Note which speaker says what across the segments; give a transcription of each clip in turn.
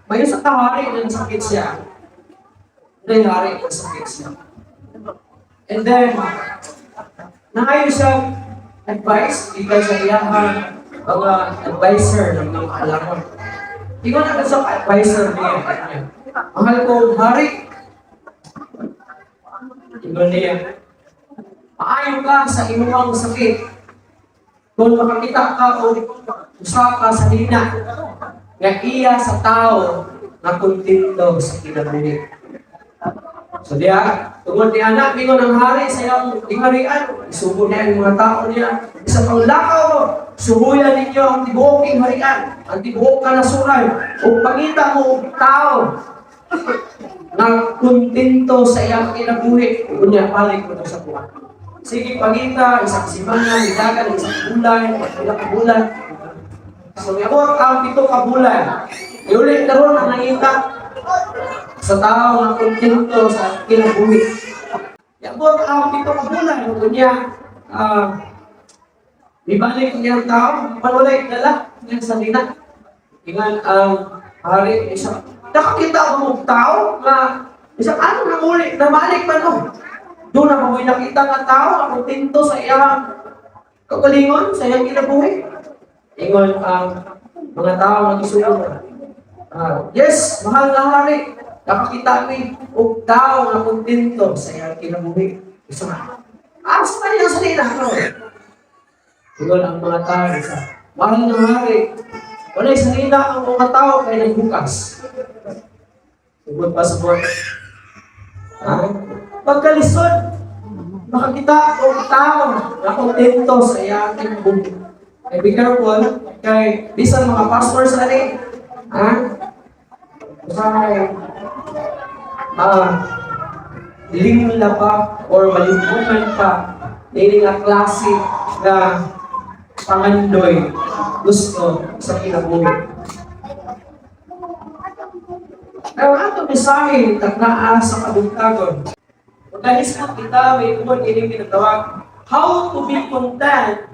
Speaker 1: May usa ka hari na nasakit siya. May hari na nasakit siya. And then, nangayo siya advice gikan sa iyang mga advisor ng mga kaalamon. Ingon ang sa advisor niya, "Mahal kong hari," ingon niya, "maayo ka sa imong sakit kung makakita ka og usa ka salina nga iya sa tao nga kontento sa kinabuhi." So diya, tungod ni anak, mingon ang hari sa iyang gingharian, isugo niya ang mga tao niya, isa pang lakaw mo, suhuyan ninyo ang tibuok harian, ang tibuok kanasuran, ug pangita mo og tao nga kontento sa iyang kinabuhi, unya balik mo sa kuha. Sige, pangita, isang simana, midagan, isang bulan, pila ka bulan. So, miabot ang 7 ka bulan. Iulit karon ang nangita sa tao nga kontento sa kinabuhi. Miabot ang 7 ka bulan, unya, ibalik niya ang tao, panulay dala niya sa lina. Ingon ang hari, isa, nakakita ko og tao nga, isang ano na uli, namalik man mo. Doon na mo nakita nga tao nga kontento sa iyang kagalingon, sa iyang kinabuhi. Ingon ang mga tao nga gisugo. "Ah, yes, mahal na hari, nakakita mi og tao nga kontento sa iyang kinabuhi." Isa nga, "Asa man niya sa nila?" Ingon ang mga tao sa "Mahal na hari, walay salina ang mga tao kay naghukas." Sugod pa sa buwan. Ah, pagkalisod, makakita og tao na kontento sa iyang kinabuhi. Kay be careful, kay bisan mga pastors ani, ha? Usahay, lingla pa or malimbungan pa nini nga klase nga pangandoy, gusto sa kinabuhi. Pero ang atong mensahe tagnaa sa kabuntagon. Pagkahisgot kita, may tungod ining tinatawag, how to be content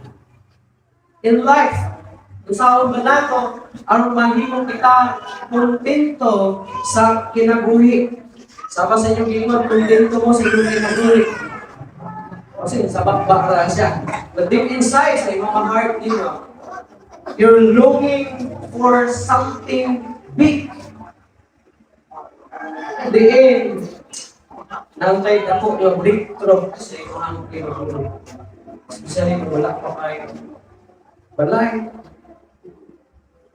Speaker 1: in life. Unsaon ba nato aron mahimong kita kontento sa kinabuhi? Sama sa inyong giingon, kontento mo sa inyong kinabuhi. Kasi sa bakba ra siya. But deep inside sa imong heart ninyo, you're longing for something big. At the end, nangkay dako nga breakthrough sa imong kinabuhi. Especially kung wala pa kay balay,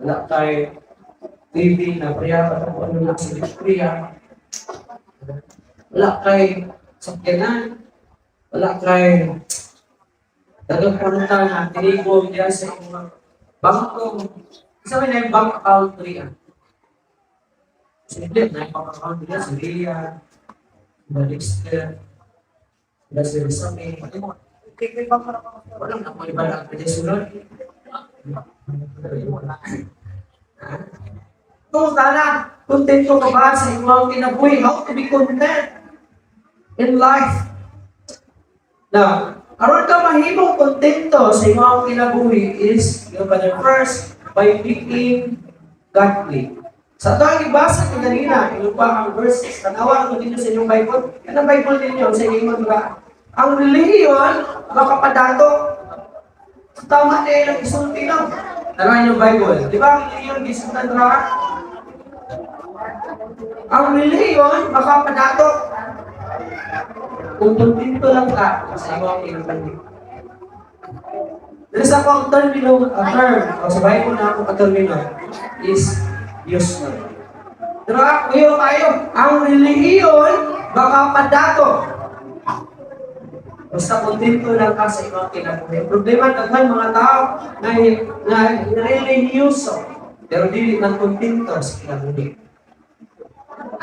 Speaker 1: wala kay TV na priya pa kung ano na sa priya, wala kay sakyanan, wala kay dagang kwarta na tinigong diyan sa imong bangko. Isa may na yung bank account riya. Simple, na yung bank account riya, si Ria, sila Dexter, sila si Rizame. Walang na iba na ang sunod. Ha? Kumusta na? Kontento ka ba sa imong kinabuhi? How to be content in life? Now, aron ka mahimong kontento sa imong kinabuhi is, yung ba, the first, by being godly. Sa ito ang ibasa ko kanina, yung pa ang verses, tanawa ko dito sa inyong Bible. Yan ang Bible ninyo, sa inyong mga ang relihiyon, makapadato. Tama na ilang isulti lang. Tanawan yung Bible. Di ba ang relihiyon, gisultan ra? Ang relihiyon, makapadato. Kung kontento lang ka sa imong kinabuhi. There is ako ang termino, a term, o sa Bible na ako ka-termino, is useless. Pero ngayon tayo, ang relihiyon, makapadato. Basta kontento lang ka sa imong kinabuhi. Ang problema, daghan mga tao na relihiyoso, pero dili man kontento sa kinabuhi.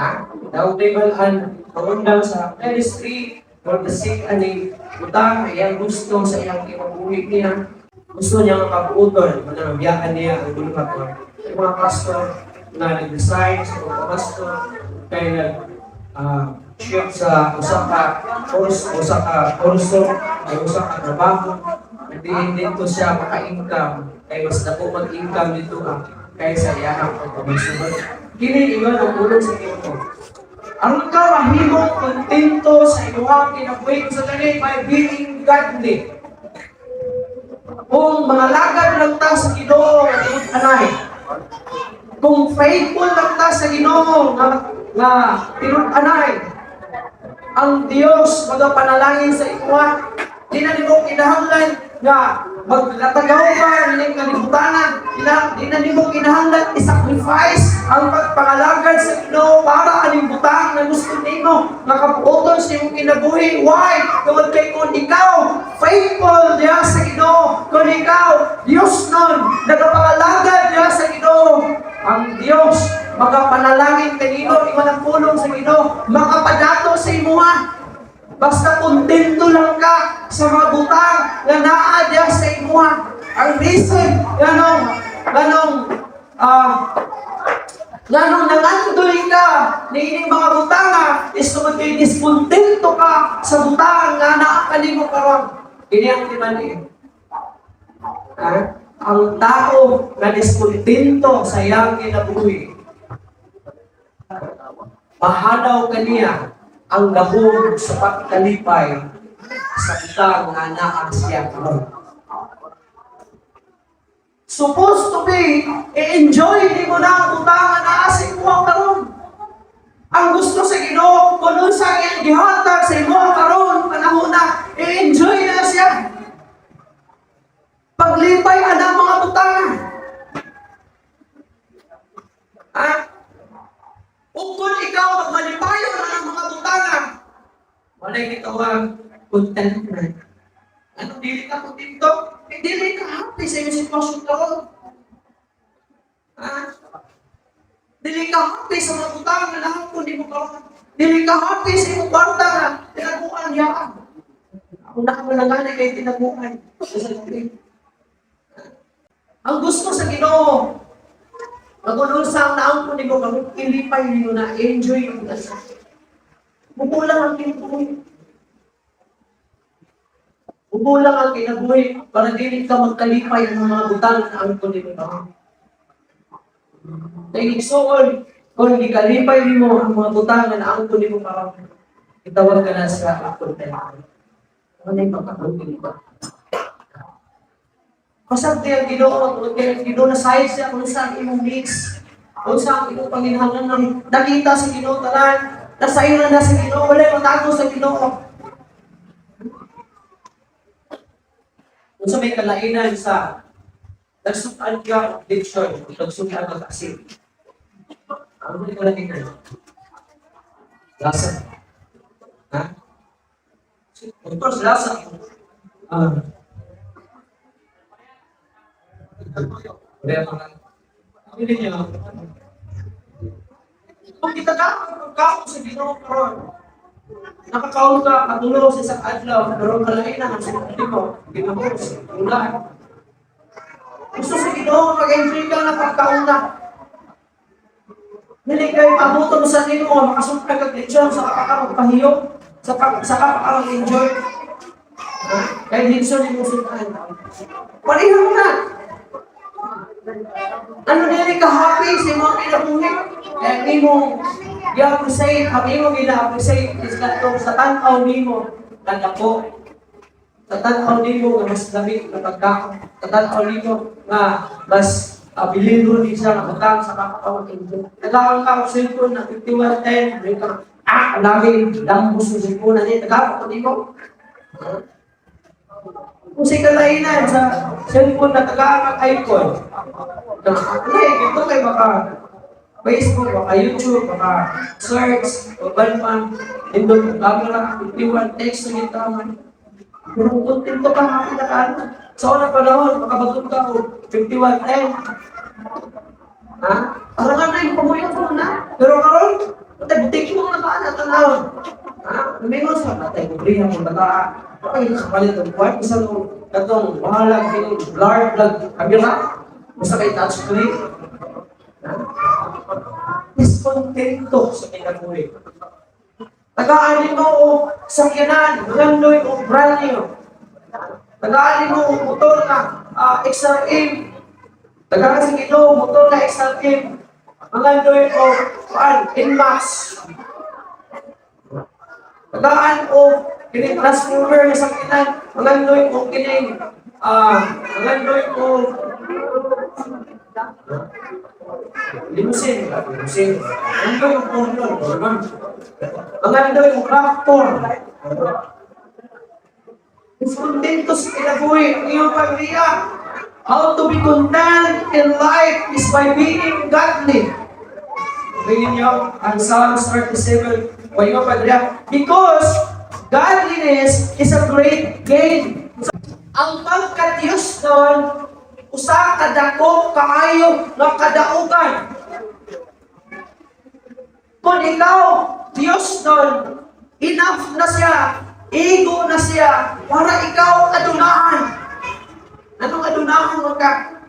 Speaker 1: Ha? Daw ang pangundang sa ministry for the sick ani utang iyang gusto sa iyang kinabuhi niya. Gusto niya makabuoton, manang biyahan niya ang buluhaton. Yung mga pastor na nag-resign sa mga pastor kay nag shift sa usa ka course, usa ka kurso, ay usa ka trabaho, hindi dito siya maka-income kay mas dako mag-income dito kaysa iyahang pagpamasugot. Kini ingon ang pulong sa Ginoo. Aron ka mahimong kontento sa imong kinabuhi sa gani by being godly. Kung mangalagad lang ta sa Ginoo nga tinud-anay, kung faithful lang ta sa Ginoo nga tinud-anay, ang Dios magapanalangin sa imuha. Di na nimo kinahanglan nga maglatagaw ka ining kalibutanan. Di na nimo kinahanglan i-sacrifice ang pagpangalagad sa Ginoo para aning butang na gusto nimo nga kabuoton sa imong kinabuhi. Why? Tungod kay kung ikaw faithful diha sa Ginoo, kung ikaw Dios nun nagapangalagad diha sa Ginoo, ang Dios magapanalangin kanino. Ingon ang pulong sa Ginoo, makapadato sa imuha. Basta kontento lang ka sa mga butang nga naa diha sa imuha. Ang reason nganong nangandoy ka niining mga butanga is tungod kay diskontento ka sa butang nga naa kanimo karon. Kini ang timan. Ha? Ang tao nga diskontento sa iyang kinabuhi, mahanaw kaniya ang gahom sa pagkalipay sa butang nga naa siya karon. Supposed to be, i-enjoy nimo na ang butang nga naa sa imo karon. Ang gusto sa Ginoo, kung unsa ang iyang gihatag sa imo karon, panahon na, i-enjoy na siya. Paglipay ana mga butang. Ha? Ug kung ikaw magmalipayon na ng mga butanga, walay gitawag contentment. Ano, dili ka kontento? Eh, dili ka happy sa iyong sitwasyon karon. Ha? Dili ka happy sa mga butang nga naangkon nimo karon. Dili ka happy sa imong kwarta nga tinaguan yaan. Ako na ka lang gani kay tinaguan. Sa gabi. Ang gusto sa Ginoo, magulo sa ang naangkon nimo karon, ilipay nimo na, enjoy mo na sa. Mubo lang ang kinabuhi. Mubo lang ang kinabuhi para dili ka magkalipay ng mga butang na angkon nimo karon. Kay igsuon, kung gikalipay nimo ang mga butang nga naangkon nimo karon, itawag ka na sa contentment. Ano yung pagkakunti ba? Pasabti ang Ginoo, tungod kay ang Ginoo na size siya kung saan imong needs, kung saan imong panginahanglan. Nakita sa Ginoo tanan, nasayo na na sa Ginoo, wala matago sa Ginoo. Kung sa may kalainan sa nagsukan ka og lechon, nagsukan ka asin. Ano may kalainan? Lasa. Ha? Of course, lasa. Ah. Kaya mga sabi ninyo, kung kita ka, pagkaon sa Ginoo karon, nakakaon ka, katulo sa isang adlaw, pero kalainan ang sinati mo, ginamos, ulan. Gusto sa Ginoo, mag-enjoy ka na pagkaon na. Dili kay pabuto mo sa Ginoo, makasupra kag lechon sa ka pahiyo, sa ka enjoy. Ha? Kay lechon imong sudan. Pareho mo na. Ano dili ka happy sa imong kinabuhi? Kaya imong gi-appreciate, ang imong gina-appreciate is katong sa tan-aw nimo nagdako. Sa tan-aw nimo nga mas lami nga pagkaon. Sa tan-aw nimo nga mas bilindon ni siya nga butang sa kakatawa enjoy. Nagaang ka og cellphone na 5110, may ka lagi dambos sa cellphone na ni tagapa ko nimo. Kung sa kalainan sa cellphone na tagaan ang iPhone, hindi, ito kay baka Facebook, baka YouTube, baka search, o ban nindot ang camera, 51 text na gito man. Pero kung kontento ka, happy na ka, ano. Sa unang panahon, makabagot ka o 5110. Ha? Parang nga na yung pamuyo ko na. Pero karon, butik mo na ka na tanawon. Ha? Lumingon sa natay ko briha mo naka. Okay, kapalit ang buwan. Isa mo katong bahala kining blur vlog camera. Basta kay touch screen. Ha? Diskontento sa kinabuhi. Tagaan mo o sakyanan, ngandoy o brand new. Tagaan mo o motor na XRM. Tagaan sa Ginoo motor na XRM. Mangandoy og kuan, NMAX. Tagaan og kining Transformer nga sakyanan, mangandoy og kining mangandoy og limousine, limousine. Mangandoy og Fordon, Fordon. Mangandoy og Raptor. Kontento sa kinabuhi ang iyong pamilya. How to be content in life is by being godly. Tingin niyo ang Psalms 37, o yung pamilya. Because godliness is a great gain. Ang pagka-Diyos nun, usa ka dako kaayo nga kadaugan. Kung ikaw, Diyos nun, enough na siya, igo na siya, para ikaw adunahan. Anong adunahan mo ka?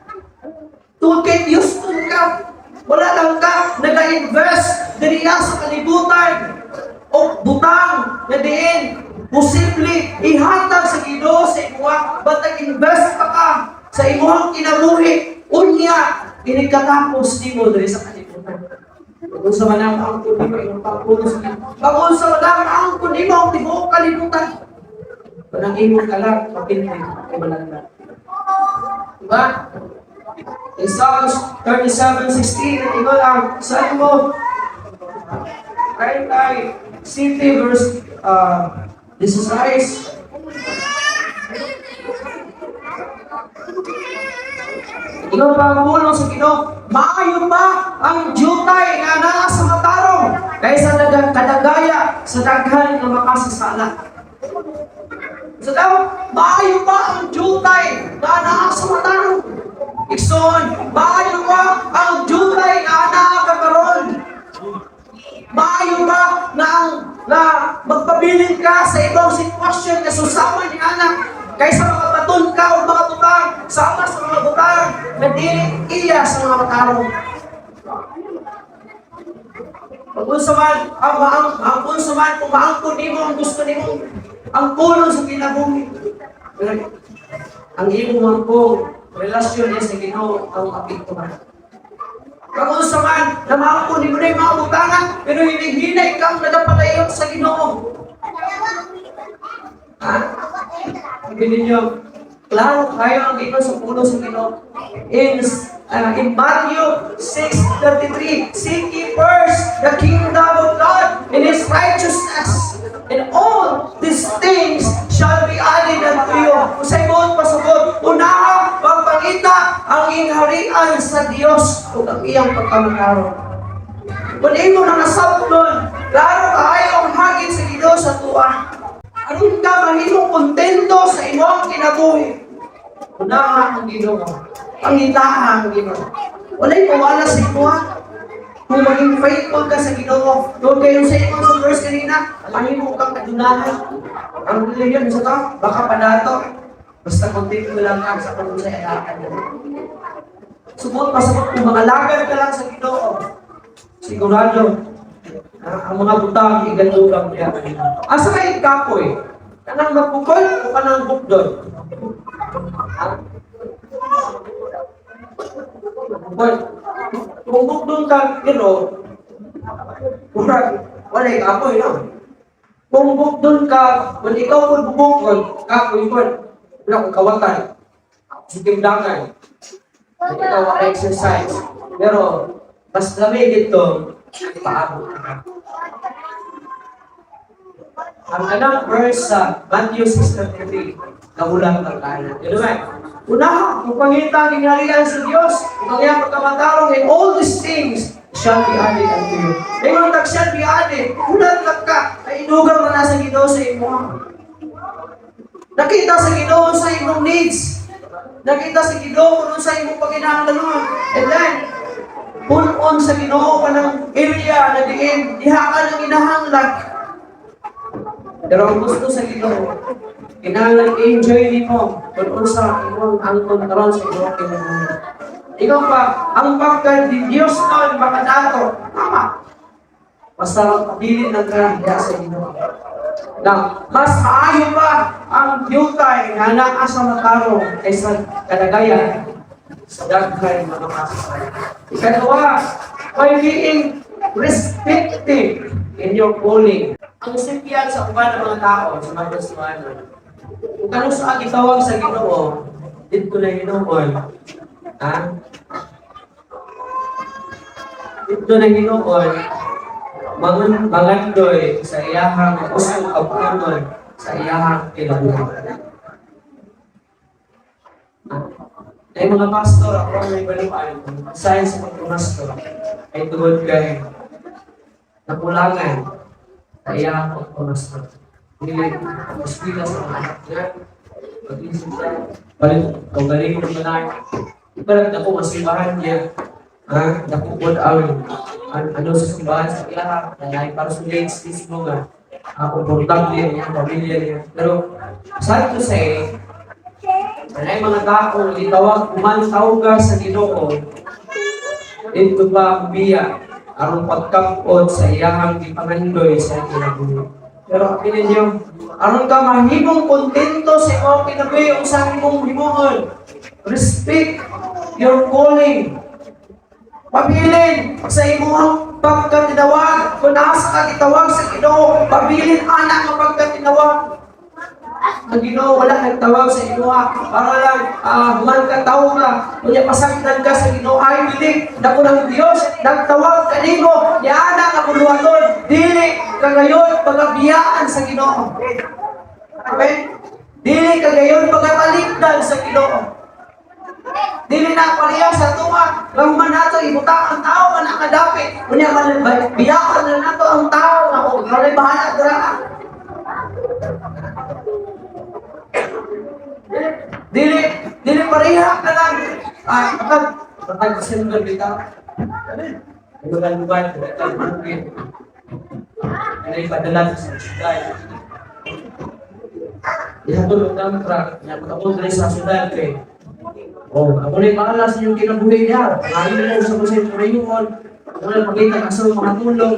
Speaker 1: Tungod kay Diyos nun ka. Wala lang ka nag-invest diriya sa kalibutan o butang na diin posible ihatag sa Ginoo sa imuha, but nag-invest pa ka sa imuhang kinabuhi, unya inig katapos nimo diri sa kalibutan. Kung sa man ang angkon nimo imong pangpuno sa Ginoo. Kung sa man ang angkon nimo ang tibuok kalibutan. Kanang imong kalag mapinti kay malanda. Diba? In Psalms 37:16, ang ingon ang Salmo 30 city verse 16. Ingon pa ang pulong sa Ginoo, maayo pa ang jutay nga naa sa matarong kaysa kadagaya sa daghan nga makasasala. Sa daw, maayo pa ang jutay nga naa sa matarong. Igsoon, maayo pa ang jutay nga naa ka karon. Maayo ba na ang na magpabilin ka sa ibang sitwasyon nga susama ni anak kaysa makabaton ka og mga butang sama sa mga butang na dili iya sa mga matarong? Pag unsa man ang maang ang unsa man kung maangkon nimo ang gusto nimo ang pulong sa kinabuhi. Pero ang imong mangkong relasyon niya sa Ginoo ang apektuhan. Pag unsa man na maangkon nimo na yung mga butangan, pero hinihinay kang nagapadayon sa Ginoo. Ha? Sabi ninyo, klaro kayo ang ingon sa pulong sa Ginoo. In Matthew 6:33, "Seek ye first the kingdom of God and His righteousness, and all these things shall be added unto you." Usay buot pasabot, unaha pagpangita ang gingharian sa Dios ug ang iyang pagkamatarong. Kung imo na nasabton, klaro kaayo ang hagit sa Ginoo sa tuwa. Aron ka mahimong kontento sa imong kinabuhi, unaha ang Ginoo. Pangitaha ang Ginoo. Walay mawala sa imoha. Kung maging faithful ka sa Ginoo, doon kayo sa imong sa verse kanina, mahimo kang kadunahan. Ang religion sa to, baka padato. Basta kontento lang ka sa kung sa alakan mo. Subot pasabot kung magalagad ka lang sa Ginoo. Sigurado, ang mga butang igadugang niya. Asa kay kapoy? Kanang mapukol o kanang bukdon? Ha? Mapukol. Kung bukdon ka, pero, murag, walay kapoy, no? Kung bukdon ka, kung ikaw kung bubukon, kapoy ko, wala kong kawatan. Sa timdangan. Ikaw ang exercise. Pero, mas lamig ito, paabot ka. Ang kanang verse sa Matthew 6:33, kahulang ng kanan. Ano ba? Una, kung pangita ang gingharian sa Diyos, kung ang iyang pagkamatarong, and all these things shall be added unto you. Ingon tag shall be added, hulat lang ka, ay inugang na nasa Ginoo sa imo. Nakita sa Ginoo sa imong needs. Nakita sa Ginoo kung sa imong paginahanglanon. And then, punon sa Ginoo ka ng area na diin, diha ka nang inahanglan. Pero ang gusto sa Ginoo, kinahanglan enjoy nimo kung unsa imong angkon karon sa imong kinabuhi. Ikaw pa, ang pagka di Diyos noon makadato, tama. Basta magpabilin lang ka diha sa Ginoo. Now, mas maayo pa ang yutay nga naa sa matarong kaysa kadagayan sa daghan mga masasay. Ikaduha, By being respected in your calling. Ang sikyan sa uban ng mga tao, sa mga Kristohanon, kung kanus-a gitawag sa Ginoo, didto na hinuon. Ha? Didto na hinuon, mangandoy sa iyahang gusto kabuhaton sa iyahang kinabuhi. Ah, ay mga pastor, ako ang may baluan, sign sa pagpumastor, ay tungod kay nakulangan sa iyahang pagpumastor. Dili, eskwela sa mga anak niya, pag-isip siya, balik, kung galing mo na, ibalag na ko, masimbahan niya, ha, nakukod ang ano sa simbahan sa iya, na para sa late mismo nga, komportable niya, pamilya niya. Pero, sad to say, ay mga tao, gitawag, kumantaw ka sa Ginoo, dito pa biya, aron pagkapot sa iyahang gipangandoy sa kinabuhi. Pero apilin niyo, aron ka mahimong kontento sa imong kinabuhi unsa imong himuon. Respect your calling. Pabilin sa imong pagkatinawag. Kung asa ka gitawag sa Ginoo, pabilin ana nga pagkatinawag. Ang Ginoo wala nagtawag sa imuha para lang human ka tao ka, unya pasagdan ka sa Ginoo. Ay dili, dako ng Dios nagtawag kanimo niana nga buluhaton, dili ka gayon pagabiyaan sa Ginoo. Amen. Dili ka gayon pagatalikdan sa Ginoo. Dili na pareha sa tuwa nga human nato ibutang ang tao nga nakadapit, unya man biyaan na nato ang tao nga oh, ikaw bahala dira. Dili, dili pareha ka lang. Ah, kapag, kapag sinunod bitaw. Lugar-lugar, lugar bukid. Ano yung padala sa syudad. Ihatulog ang truck, niya pagkapun diri sa syudad kay. Oh, ako na yung bahala sa inyong kinabuhi niya. Ngayon mo sa kusay purayuon. Ako na pakita ka sa mga tulog.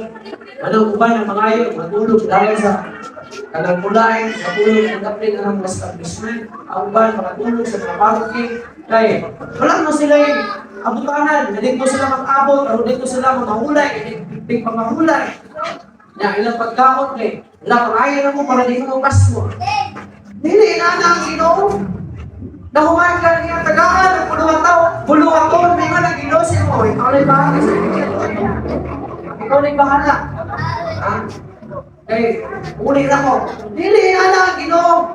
Speaker 1: Ano uban ang mga ayo, matulog dahil sa kanang kulay, matulog ang kapit ang mga establishment, ang uban makatulog sa mga parking. Kay wala mo sila yung abutanan, na dito sila mag-abot, o dito sila mamahulay, di pa mahulay. Na ilang pagkaon kay, wala pang ayaw na mo para di mo pasmo. Dili na na ang Ginoo. Nahuman ka niya tagaan ang puluhan tao, buluhaton, may nga ang Ginoo sa mo. Ikaw na'y bahala sa inyo. Ikaw na'y bahala. Ha? Kay, uli na ko. Dili na na ang Ginoo.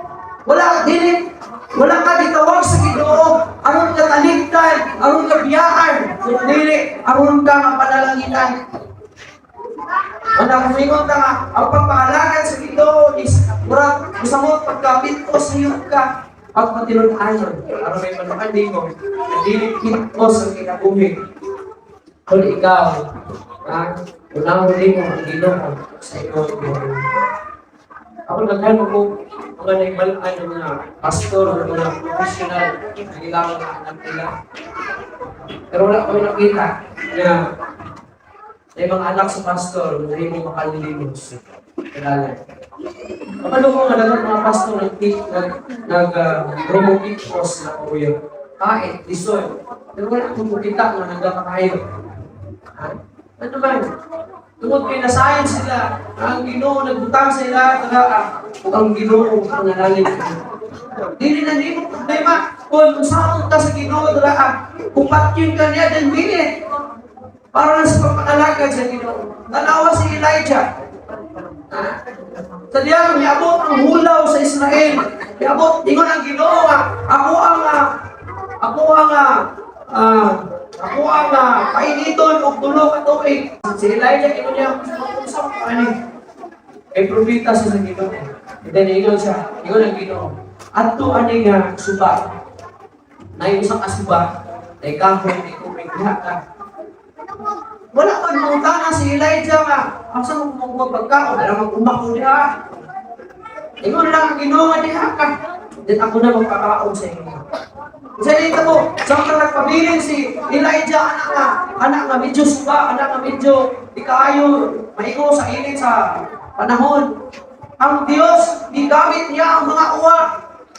Speaker 1: Wala, dili, wala ka ditawag sa Ginoo. Aron ka talikdan, aron ka biyaan. Kung dili, aron ka mapanalangitan. Wala kumingon ka nga, ang pagpangalagan sa Ginoo is murag usamot pagkapit ko sa iyo ka. At matinud-anon, aron may manukan mo, dili kitos ang kinabuhi. Kung ikaw, ha, unahon mo ang Ginoo sa iyong buhay. Ako naghan mo kung mga naibalaan ng mga pastor o mga professional na ilang mga anak nila. Pero wala ko nakita na may mga anak sa pastor na hindi mo makalilimos. Kilala. Kapalo ko nga dapat mga pastor nag nag nag promote post na kuya. Kahit lisod. Pero wala akong makita nga nagkakakayo. Ha? Ano ba? Tungod kay nasayon sila, ang Ginoo nagbutang sa ila tagaa ug ang Ginoo ang nanalig. Dili na nimo problema kung unsaon ta sa Ginoo tagaa. Kung patyon ka niya, then be it. Para lang sa pagpakalagad sa Ginoo. Tanawa si Elijah. Ha? Sa diya, miabot ang hulaw sa Israel. Miabot, ingon ang Ginoo nga, ako ang painiton og tulo ka tuig. Si Elijah ingon niya, unsa ko ani? Kay propeta siya sa Ginoo. And then ingon siya, ingon ang Ginoo. Adto ani nga suba. Nay usa ka suba, nay kahoy ni tubig diha ka. Wala man mangutana si Elijah nga, asa mo kumukuha pagkaon, wala mag-umak ko diha. Ingon lang ang Ginoo nga diha ka. Then ako na magpakaon sa inyo. Sa dito mo, sa mga nagpabilin si Elijah, anak nga medyo suba, anak nga medyo di kaayo, maigo sa init sa panahon. Ang Diyos, gigamit niya ang mga uwa.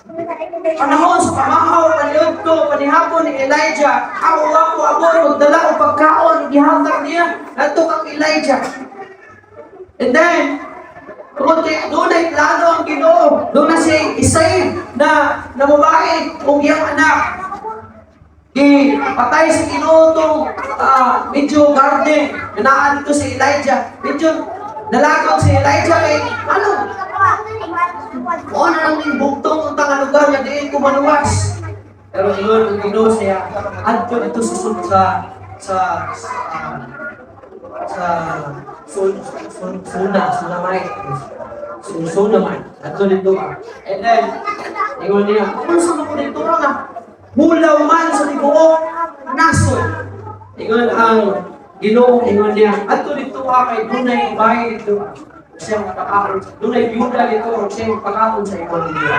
Speaker 1: Panahon sa pamahaw, paniudto, panihapon ni Elijah, ang uwak ko abot, magdala og pagkaon, gihatag niya, ngadto kang Elijah. And then, tungod kay dunay plano ang Ginoo, duna siya'y i-save na babae ug iyang anak. Gi patay sa Ginoo tong medyo garden na naa dito si Elijah. Medyo nalagaw si Elijah kay ano? Mao na lang ning bugtong unta nga lugar nga diin ko maluwas. Pero ingon ang Ginoo siya, adto dito sa sun sun suna sunamay sun sunamay, adto dito ka. And then ingon niya, "Unsa man ko dito nga hulaw man sa tibuok nasod?" Ingon ang Ginoo, ingon niya, "Adto dito ka kay dunay bahay dito siya makakaon, dunay byuda dito siya makakaon sa imong niya."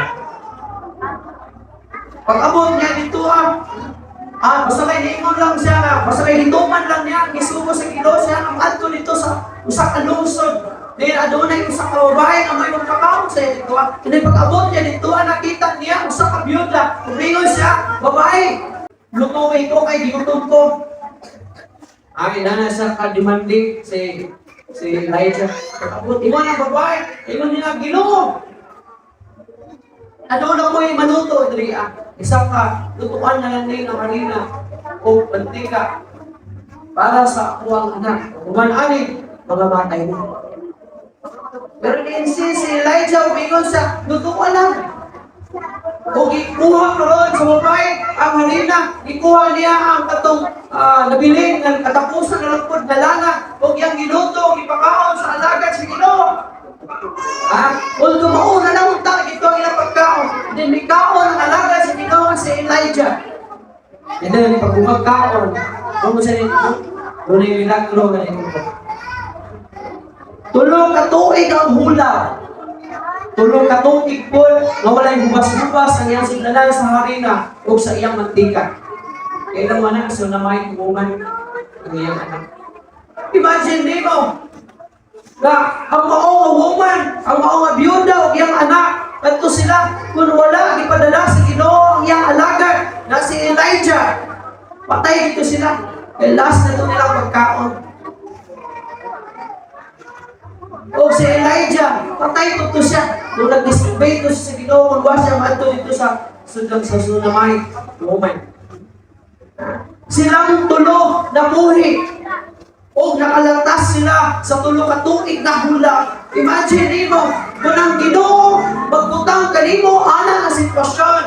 Speaker 1: Pag-abot niya dito, basta kay niingon lang siya nga, basta kay hituman lang niya, gisugo sa Ginoo siya ang adto dito sa usa ka lungsod. Then adunay usa ka babae nga may magpakaon sa iya dito. Then pag-abot niya dito, nakita niya usa ka byuda. Umingon siya, "Babae, lutuin ko kay gigutom ko." Ay, nana sa ka-demanding si si Elijah. Pag-abot, ingon ang babae, ingon niya, "Ginoo, aduna ko'y maluto diri ah. Isa ka lutuan na lang din ng harina o mantika para sa akuang anak. Human ani, mamamatay mo." Pero ni-insist si Elijah, umingon sa lutuan lang. O gikuha karon sa babae ang harina, gikuha niya ang katong nabilin ng katapusan na lungkod na lana, o iyang giluto, gipakaon sa alagad sa Ginoo. Although mauna lang unta ito ang ilang pagkaon, then mikaon ang alagad sa Ginoo, si Elijah. And then pag bumagkaon, kung sa doon yung milagro nga ito. 3 ka tuig ang hulaw. 3 ka tuig po nga walay hubas-hubas ang iyang sudlanan sa harina o sa iyang mantika. Kaya lang na so na may woman ang iyang anak. Imagine nimo na ang mao nga woman, ang mao nga byuda ug iyang anak, kadto sila kung wala gipadala sa Ginoo ang iyang alagad na si Elijah. Patay dito sila. Kay last na to nilang pagkaon. O si Elijah, patay to siya. Nung nag-disobey to siya sa Ginoo, kung wa siya maadto dito sa sudlang sa Sunamite woman. Silang tulo nabuhi. O nakalatas sila sa 3 ka tuig na hulaw. Imagine nimo, kung ang Ginoo magbutang kanimo ana nga sitwasyon,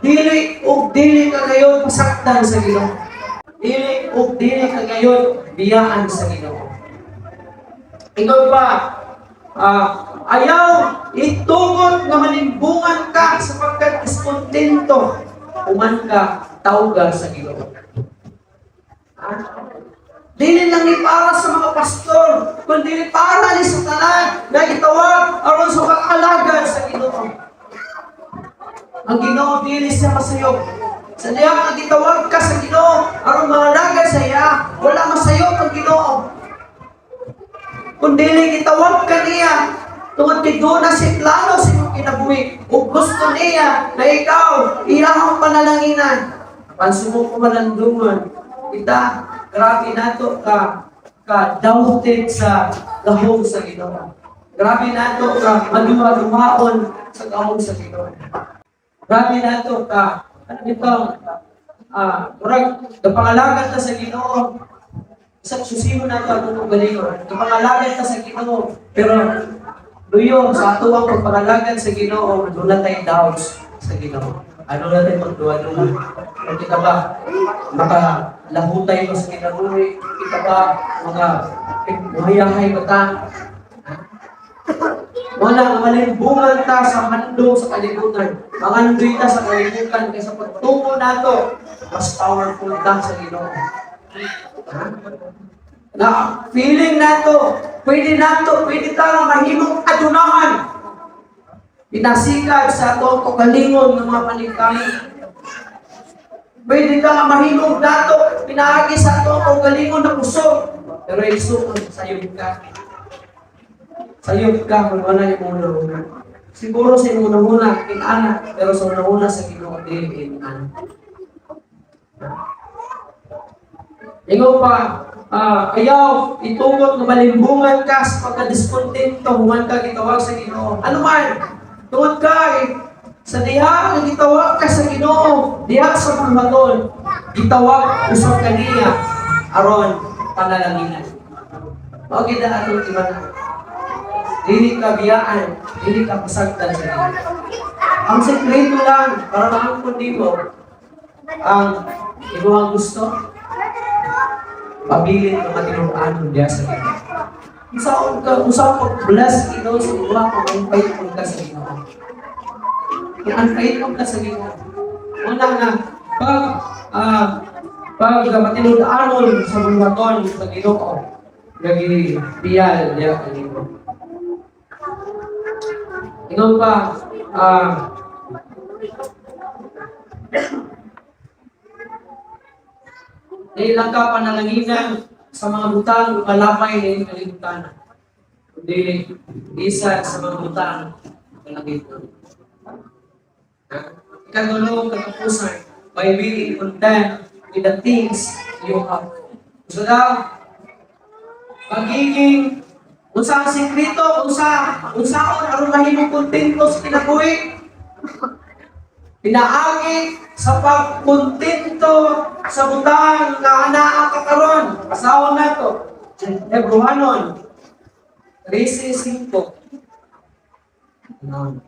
Speaker 1: dili ug dili ka ngayon pasaktan sa Ginoo. Dili ug dili ka ngayon biyaan sa Ginoo. Ikaw ba, ayaw itugot nga manimbungan ka sapagkat iskontento human ka tawga sa Ginoo. Ah? Dili lang ni para sa mga pastor, kundi para ni sa tanan na gitawag aron sa pag-alagad sa Ginoo. Ang Ginoo dili siya masayop. Sa diha nga gitawag ka sa Ginoo aron mangalagad sa iya, wala masayop ang Ginoo. Kung dili gitawag ka niya, tungod kay duna siya'y plano sa imong kinabuhi, ug gusto niya na ikaw iyahang panalanginan. Pansin mo ko malandungan, kita, grabe nato ka ka doubted sa gahom sa Ginoo. Grabe nato ka maduha-duhaon sa gahom sa Ginoo. Grabe nato ka ano dito, murag kapangalagan ta sa Ginoo, sa susino nato atong galingon. Kapangalagan ta sa Ginoo, pero luyo sa ato ang pagpangalagan sa Ginoo, duna tay doubts sa Ginoo. Ano natin pagduwa-duwa? Kung kita ba makalahutay mo sa kinabuhi? Kita ba mga muhayahay ba ta? Wala nga malimbungan ta sa handong sa kalibutan. Mangandoy ta sa kalibutan kaysa pagtungo nato, mas powerful ta sa Ginoo. Ha? Na feeling nato, pwede nato, pwede ta nga mahimong adunahan. Pinasikad sa atong kaugalingon ng mga paningkamit. Pwede ka nga mahimong dato, pinaagi sa atong kaugalingon na kusog. Pero igsoon, sayop ka. Sayop ka kung wala yung ulo. Siguro sa imong hunahuna, inana, pero sa hunahuna sa Ginoo, dili inana. Ingon pa, ayaw itugot nga malimbungan ka sa pagka-diskontento human ka gitawag sa Ginoo. Ano man, tungod kay sa diha nga gitawag ka sa Ginoo, diha sa pagmaton, gitawag usab kaniya aron panalanginan. Mao gid ang atong timan. Dili ka biyaan, dili ka pasagdan sa Ginoo. Ang sekreto lang para maangkon nimo ang imuhang gusto, pabilin nga matinuod-anon diha sa Ginoo. Unsaon ka, unsaon pag-bless Ginoo sa imuha kung unfaithful ka sa Ginoo? Kung unfaithful ka sa Ginoo. Una nga pag matinuod-anon sa buhaton sa Ginoo, nagibiyal diha kanimo. Ingon pa, dili lang ka panalanginan sa mga butang malapay na iyong kalibutan, kundi isa sa mga butang malangit. Ikatulong katapusan, by being content with the things you have. So daw, pagiging unsa ang sekreto, unsaon aron mahimong kontento sa kinabuhi? Pinaagi sa pagkontento sa butang nga anaa ka karon. Basahon nato. Hebreohanon 13:5. Ano?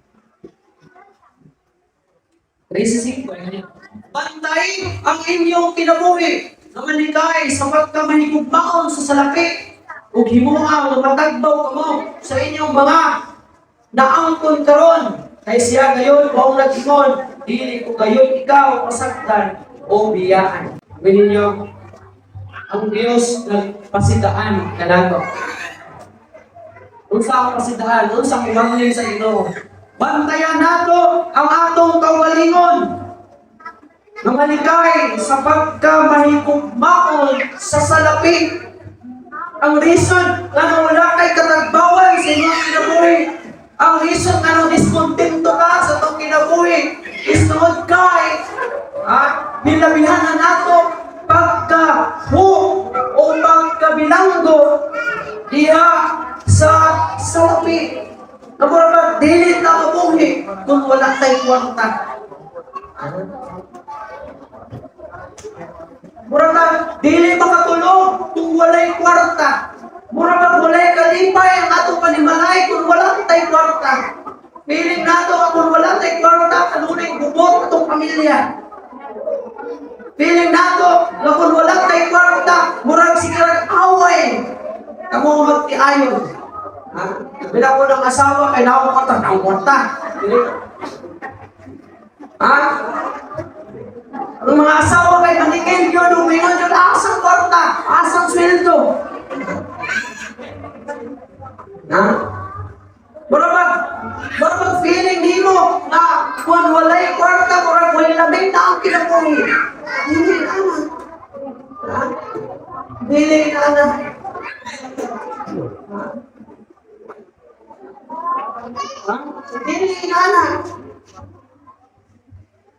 Speaker 1: 13:5. Ayan. Bantay ang inyong kinabuhi nga malikay sa pagkamahigugmaon sa salapi ug himoa nga matagbaw kamo sa inyong mga naangkon karon, kay siya gayon maong nag-ingon, "Dili ko gayon ikaw pasagdan o biyaan." Sabi ninyo, ang Diyos nagpasidaan kanato. Unsa ang pasidaan? Unsa ang warning sa Ginoo? Bantayan nato ang atong kaugalingon nga malikay sa pagkamahigugmaon sa salapi. Ang reason nga wala kay katagbawan sa inyong kinabuhi, ang reason nga nung diskontento ka sa atong kinabuhi, is tungod kay nilabihan na nato pagka hook o pagkabilanggo diha sa salapi. Namura ba, dili na mabuhi kung wala tay kwarta. Mura ba, dili makatulog kung walay kwarta. Mura ba, walay kalipay ang atong panimalay kung wala tay kwarta. Feeling nato nga kung wala tay kwarta, kanunay gubot atong pamilya. Feeling nato nga kung wala tay kwarta, murag sigarag away. Kamo magtiayon. Ha? Bila ko ng asawa, kay naako ka ng kwarta. Ha? Ang mga asawa kay maningil yun, umingon yun, asang kwarta, asang sweldo. Ha? Mura ba feeling nimo na kung walay kwarta, murag walay labing na ang kinabuhi? Dili na na. Ha? Dili na na. Ha? Ha? Dili na na.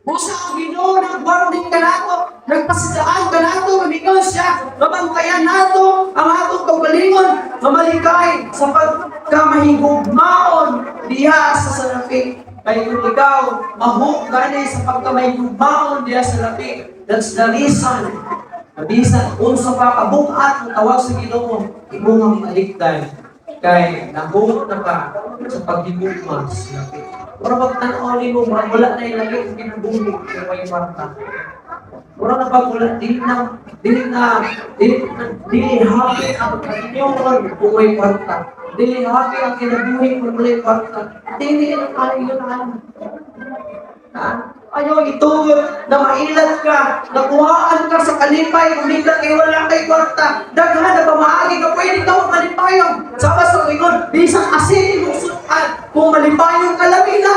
Speaker 1: Busa ang Ginoo nag-warning kanato, nagpasidaan kanato, mamingon siya, mabantayan nato ang atong kaugalingon, mamalikay sa pagkamahigugmaon diha sa salapi. Kay kung ikaw mahuk gani sa pagkamahigugmaon diha sa salapi, that's the reason. Bisan unsa pa kabugat ang tawag sa Ginoo, imo nga malikdan kay nahulog na ka sa paghigugma sa salapi. Mura pag tan-aw nimo, murag wala na ilagay ang kinabuhi kay way kwarta. Mura na pag wala, dili na, dili happy ang inyong kung way kwarta. Dili happy ang kinabuhi kung walay kwarta. Dili na kayo na. Ha? Ayaw itugot na mailat ka, nakuhaan ka sa kalipay, kumita kay wala kay kwarta. Daghan na pamaagi ka, pwede ka malipayong. Sa sa ingon, bisan asin imong sutan, kung malipayong ka labi na.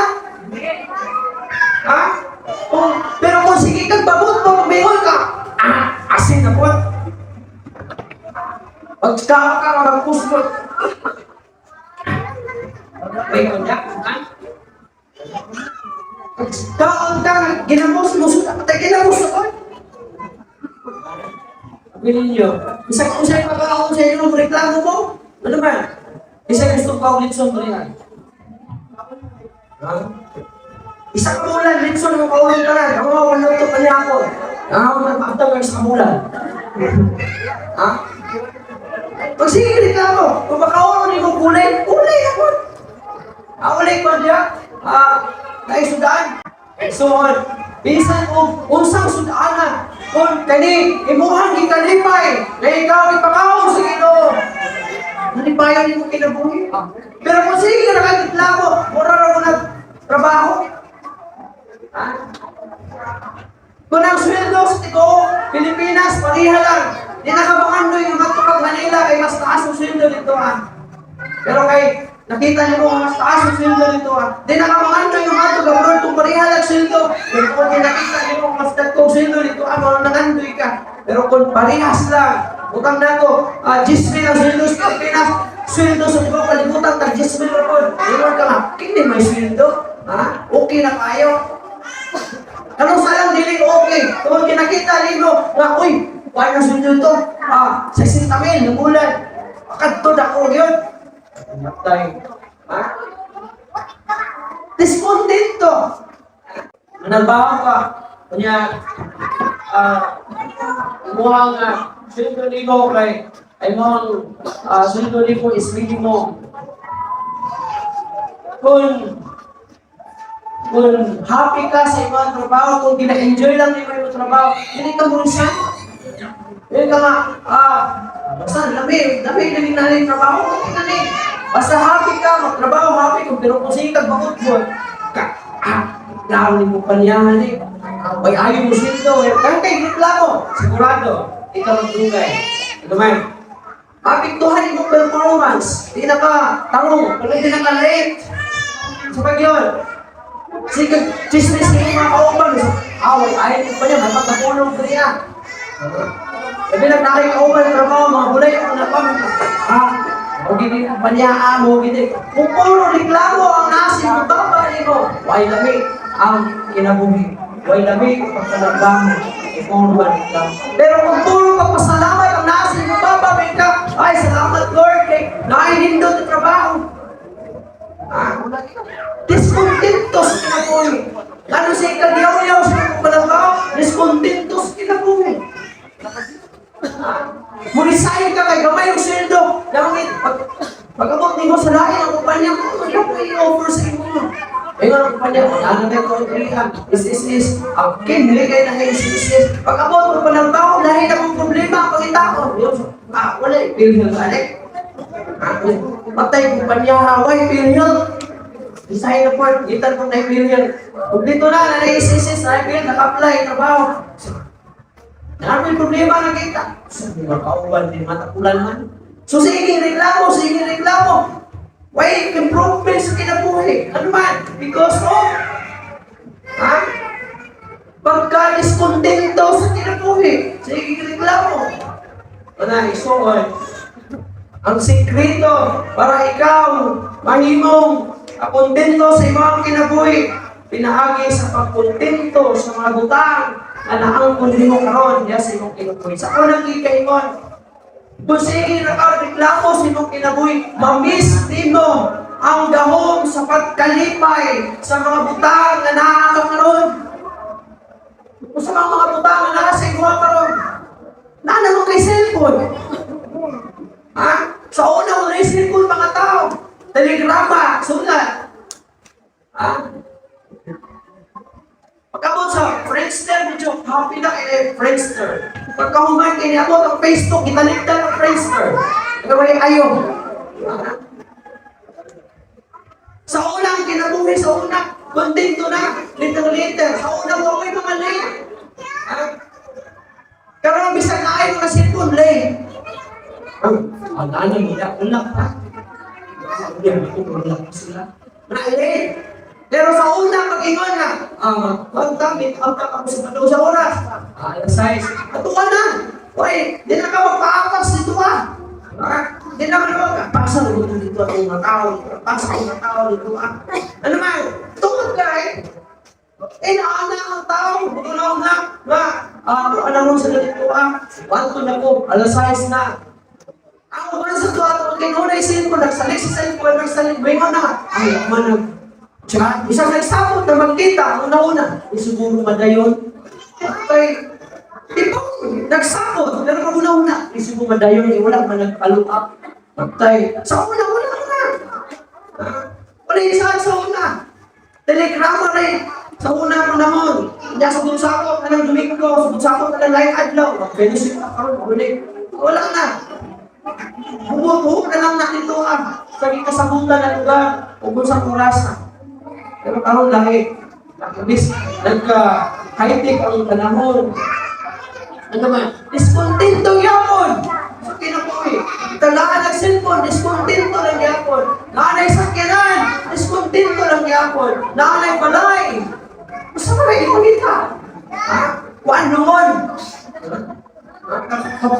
Speaker 1: Ha? Pero kung sige kag babot mo, mingon ka, asin na po. Pagka ka, magkusgot. May kunya, ha? Kaon ka, ginamos mo, patay ginamos ako. Sabi ninyo, isa kung sa'yo makaon sa inyo, reklamo mo. Ano man? Isa gusto pa ulit sa riyan. Ha? Isa ka bulan, litson mo kaulong tanan. Ako nga, wala ito kanya ako. Ah, magpatawag sa kabulan. Ha? Pag sige, reklamo, kung makaulong ni mo kulay, kulay ako. Ah, ulay ko niya. Ah, naisudaan. So, bisan og unsang sudana, kung kani imuhang gikalipay na ikaw ipakaon sa Ginoo. Nalipayan nimo kinabuhi. Pero kung sige na kay reklamo, mura ra mo trabaho. Ha? Kung ang sweldo sa tigo, Pilipinas, pareha lang. Di na ka makandoy nga matupag Manila kay mas taas ang sweldo dito ah. Pero kay nakita niyo mo mas taas ang sweldo dito ah. Di na ka makandoy nga matug abroad kung pareha lang sweldo. Pero kung nakita niyo mo mas dagkong sweldo dito ah, mo nangandoy ka. Pero kung parehas lang, utang nako, 10 mil ang sweldo sa Pilipinas, sweldo sa tigo kalibutan, tag 10 mil ra pod. Ingon ka nga, kini may sweldo. Ha? Okay na kayo. Kanang salang dili okay. Tungod kinakita nimo nga uy, kuan na sweldo to. Ah, 60 mil ng bulan. Kadto dako yun. Matay. Ha? Diskontento. Manalbaho ka. Kunya, imuha nga sweldo nimo kay ay mo sweldo nimo is minimum. Kung happy ka sa imong trabaho, kung gina-enjoy lang nimo imong trabaho, dili ka mo resign. Dili ka nga, basta lami, lami na na yung trabaho, okay na ni. Basta happy ka, magtrabaho, happy kung pero kung sige kag bakot mo, ka, laon nimo panyahan eh. Way ayaw mo sweldo, eh. Kaya kay reklamo, sigurado, ikaw ang dugay. Ano man? Apektuhan imong performance, di na ka tarong, pero di na ka late. Sa pagyon, sige, chismis kayo mga kauban. Away, ayaw mo pa niya, may pagkapulong niya. Sabi lang na kayo kauban ng trabaho, mga bulay, ako na pa. Mo gini kumpanya, mo gini. Kung puro reklamo ang nasi mo, baba mo. Way lami ang kinabuhi. Way lami ang pagkalabang. Puro ba reklamo. Pero kung puro pagpasalamat ang nasi mo, baba ka. Ay, salamat Lord, kay nainindot ang trabaho. Ah, diskontento sa kinabuhi. Lalo sa ikagyaw-yaw sa iyong diskontento sa kinabuhi. Muresign ka kay gamay yung sweldo. Langit, pag abot nimo sa lain ang kumpanya mo, ano ko i-offer sa imo? Ayun ang kumpanya mo, ano na ko is is is. Ang kinli kay na is is is. Pag abot mo pa ng tao, lahi na mong problema ang pangitaon. Ah, wala, PhilHealth alik. Ah, patay kumpanya, why PhilHealth? Resign na po, gitan kong na PhilHealth. Kung dito na, na is is is, na PhilHealth, naka-apply, trabaho. Ano yung problema nakita? Sabi mga kauban, di matakulan man. So sige, reklamo, sige, reklamo. Why improvement sa kinabuhi? Ano man? Because of, ha? Pagka diskontento sa kinabuhi, sige, reklamo. Ano, isuon. Ang sikreto para ikaw mahimong kontento sa imong kinabuhi, pinaagi sa pagkontento sa mga butang na naangkon nimo karon diya sa imong kinabuhi. Sa unang gikaingon, kung sige na ka reklamo sa imong kinabuhi, ma-miss nimo ang gahom sa pagkalipay sa mga butang na naa ka karon. Kung sa mga butang na naa sa imo karon, naa naman kay cellphone. Ha? Sa una, wala yung cellphone mga tao. Telegrama, sulat. Ha? Pagkabot sa Friendster, medyo happy na kay Friendster. Pagkahuman kay niabot ang Facebook, gitalikdan ang Friendster. Kaya ayo. Ha? Sa unang kinabuhi, sa una, kontento na, little little. Sa una mo ako'y mga late. Ha? Karon bisan na ay mga cellphone late. Ang ano, ulak ha? Hindi, ulak sila. Na-late. Pero sa una, pag-ingon na, magtamit, ang ako sa ano sa oras. Ah, alas 6. Ato ka na. Uy, di na ka magpaapas dito ka. Ha? Di na ka naman, pasa na dito dito ang mga tao. Pasa ang mga tao dito ah. Ano man, tungod Barangay, eh, naana ang tao, tunaw na, nga, ano mo sa ganito 1 na ko, alas 6 na. Ang uban sa tuwa, ato kay nunay cellphone, nagsalik sa cellphone, nagsalik, may na, ay, man nag, chat, isa sa isapot na magkita, ang una-una, eh, siguro madayon. Kay, di ba, nagsapot, pero ang una-una, eh, siguro madayon, eh, wala man nag-follow up. Patay, sa una-una na. Ah, wala yung sa una. Telegrama rin. Sa una panahon, niya sa bunsakot, anong Domingo, sa bunsakot, anong laing adlaw, mag-fellowship na karon, uli. Wala na. Buo-buo na lang nakito sa kasabutan na lugar, o kung sa orasa. Pero karon lahi, imbis nagka high-tech ang panahon. Ano man, diskontento yapon. Sa kinabuhi. Talaan ang cellphone, diskontento lang yapon. Naanay sakyanan, diskontento lang yapon. Naanay balay. Basta ba may ipangita? Ha? Kuan lungon.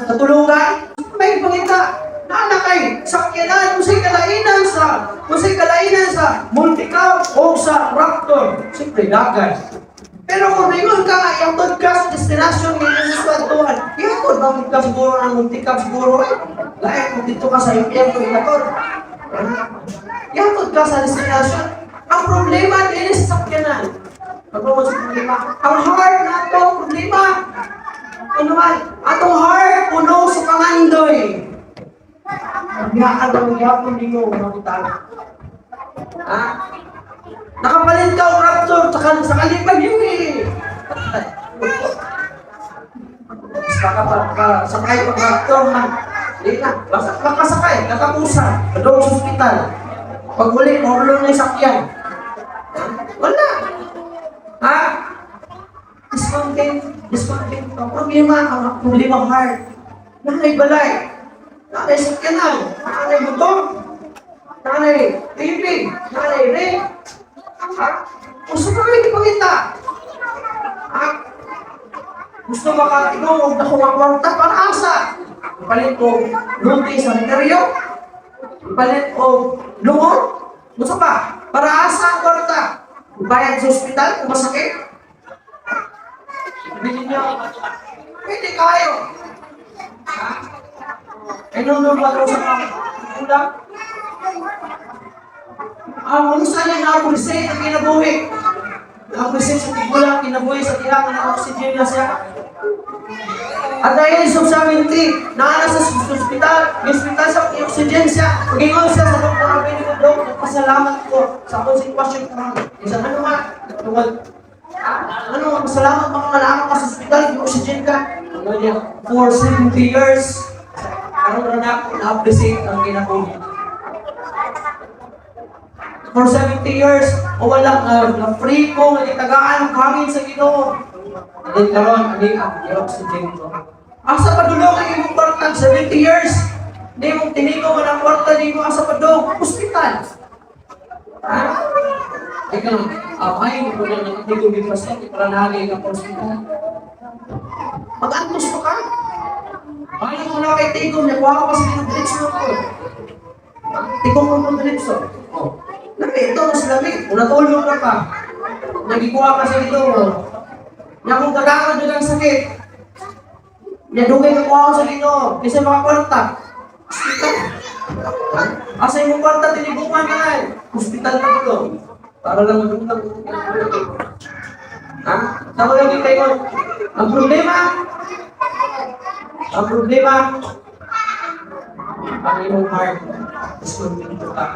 Speaker 1: Katulungan? May ipangita. Naana kay sakyanan, usay kalainan sa multicab o sa Raptor. Siyempre, dagan. Pero kung ingon ka nga, ihatod ka sa destinasyon nga imong gusto adtuan, ihatod ba ka siguro ng multicab siguro eh. Lain kung dito ka sa UM kung ihatod. Ihatod ka sa destinasyon. Ang problema din sa sakyanan. Ang problema. Ang heart nato, problema. Ano man, atong heart puno sa pangandoy. Biyaan ang gyapon ninyo mga butang. Ha? Nakapalit ka og Raptor sa kalipad yun eh. Basta ka pa, ka, sakay pag Raptor man. Di na, basta makasakay, katapusan, doon sa ospital. Pag uli, orlo na yung sakyan. Ha? Wala. Ha? Discontent, discontent. Ang problema, ang problema heart. Nanay balay. Nanay sakyanan. Nanay motor. Nanay TV. Nanay ring. Ha? Gusto mo rin ipakita. Ha? Gusto makatigong og dako nga kwarta para asa? Ipalit og luti sa mineryo. Ipalit og lungon. Gusto pa? Para asa ang kwarta? Ibayad sa ospital kung masakit? Sabihin niyo, pwede kayo. Ha? Ay, nung ba sa mga kulang? Ang unsa niya na-appreciate ang kinabuhi. Na-appreciate sa tigulang kinabuhi sa kailangan ng oxygen na siya. At dahil sa 70, naana sa ospital, yung ospital sa oxygen siya, pagingon siya sa doktor, ang pwede ko, "Dok, nagpasalamat ko sa akong sitwasyon karon." Isa ano nga, tungod, ano, salamat mga nga ka sa ospital, yung oxygen ka. Ano niya, for 70 years, karon na ako na-appreciate ang kinabuhi. For 70 years, o walang na free ko, nga gitagaan ang hangin sa Ginoo. And then karon, ani ang oxygen ko. Asa padulong ang imong kwarta 70 years? Di mo tinigo man ang kwarta di mo asa padulong ospital. Ha? Ikaw, ay, ko lang nakatigo yung pastor, para nahagay ka pa ospital. Mag-antos pa ka. Paano mo na kay Tigom, nakuha ko kasi ng diretso ko. Tigom mo ng diretso. Oh. Lami, ito, mas lami. Kung natulog na ka, nagikuha ka sa ito. Nya kung tagaan doon ang sakit, nya dugay ka kuha sa Ginoo, bisa mga kwarta. Hospital. Asa imong kwarta tiniguman ka nga. Hospital ka dito. Para lang magutang. Ha? Sa ko lagi kayo, ang problema, ang imong heart is contented ka.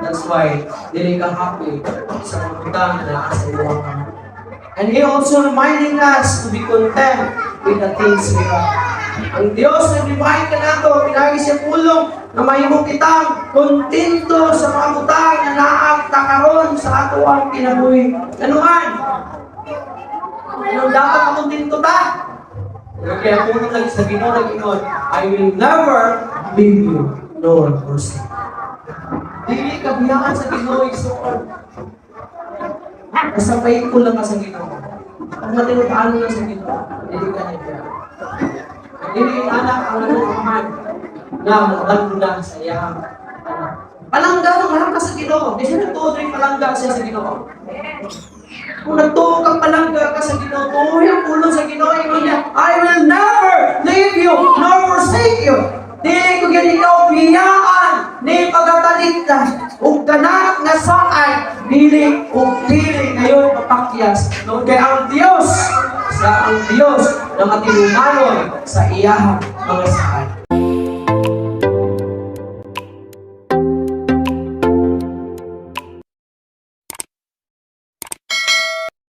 Speaker 1: That's why, dili ka happy sa mga butang na naa sa imong heart. And He also reminding us to be content with the things we have. Ang Diyos nag-remind ka nato, pinagi siya pulong na mahimo kitang kontento sa mga butang na naa karon sa atoang kinabuhi. Ano man? Anong dapat ang kontento ta? Kaya pulong lagi sa Ginoo nag-ingon, "I will never leave you nor forsake." Dili ka biyaan sa Ginoo, igsoon. Basta faithful lang ka sa Ginoo. Pag matinutaan mo lang sa Ginoo, dili ka niya biyaan. Dili anak ang nagkukuhan na magdanda sa iyang. Palangga ng harap ka sa Ginoo. Di siya nagtuo rin, palangga siya sa Ginoo. Kung nagtuo kang palangga ka sa Ginoo, tuo ang pulong sa Ginoo, ingon niya, "I will never leave you nor forsake you." Di ko gyud ikaw biyaan ni pagatalikdan ug tanan nga saad dili ug dili ngayon mapakyas. No, kay ang Dios sa ang Dios na matinumanon sa iyahang mga saad.